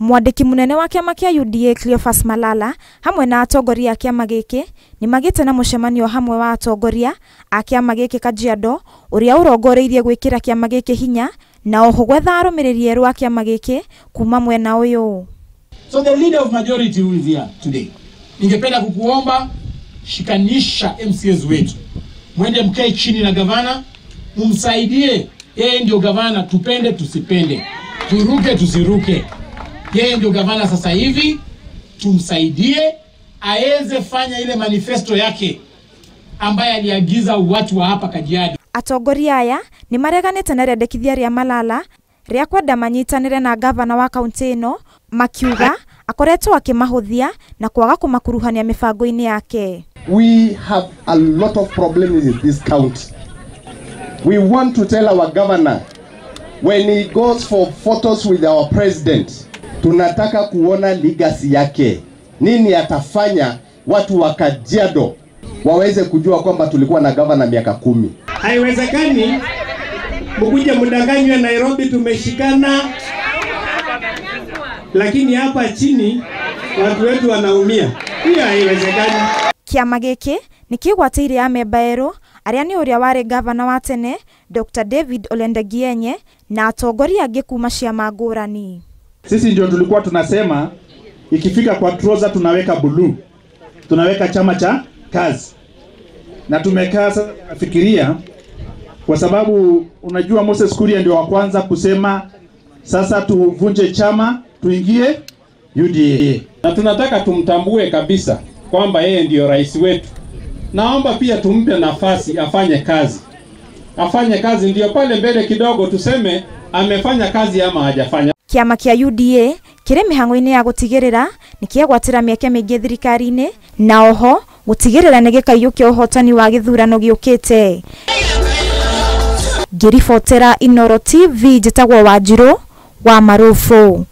Mwandĩki mũnene wa kĩama kĩa UDA Cleophas Malala hamwe na atongoria a kĩama gĩkĩ nĩmagĩte na mũcemanio hamwe wa atongoria a kĩama gĩkĩ Kajiado ũrĩa ũrongoreirie gwĩkĩra kĩama gĩkĩ hinya na oho gwetha arũmĩrĩri erũ a kĩama gĩkĩ kuma mwena ũyũ. So the leader of majority who is here today, ningependa kukuomba shikanisha MCAs wetu, mwende mkae chini na gavana, mumsaidie. Yeye ndio gavana, tupende tusipende, turuke tusiruke, yeye ndio gavana sasa hivi, tumsaidie aeze fanya ile manifesto yake ambaye aliagiza watu wa hapa Kajiado. Atongoria aya ni mareganĩte na rĩendekithia rĩa Malala rĩa kwenda manyitanĩre na gavana wa kaunti ĩno, makiuga akoretwo akĩmahũthia na kwaga kũmakuruhania mĩbango-inĩ yake. We have a lot of problems in this county. We want to tell our governor when he goes for photos with our president, tunataka kuona legacy yake. Nini atafanya watu wa Kajiado waweze kujua kwamba tulikuwa na governor miaka 10. Haiwezekani mkuje mdanganywe Nairobi tumeshikana, lakini hapa chini watu wetu wanaumia. Hiyo haiwezekani. Kĩama gĩkĩ nĩkĩgwatĩire amemba erũ arĩa nĩ ũrĩa warĩ gavana wa tene Dr. David Ole Ndegionye na atongoria angĩ kuma ciama ngũrani. Sisi ndio tulikuwa tunasema ikifika kwa trouser tunaweka blue, tunaweka chama cha kazi. Na tumekaa sasa tunafikiria, kwa sababu unajua Moses Kuria ndio wa kwanza kusema sasa tuvunje chama tuingie UDA. Na tunataka tumtambue kabisa kwamba yeye ndio rais wetu. Naomba pia tumpe nafasi afanye kazi. Afanye kazi ndio pale mbele kidogo tuseme amefanya kazi ama hajafanya. Kĩama kĩa UDA kĩrĩ mĩhang'o-inĩ ya gũtigĩrĩra nĩkĩegwatĩra mĩeke mĩingĩ thirikari-inĩ na oho gũtigĩrĩra nĩ gĩkaiyũkia ũhotani wa gĩthurano gĩũkĩte. Ngĩribotera Inooro TV njĩtagwo Wanjirũ wa Marufu.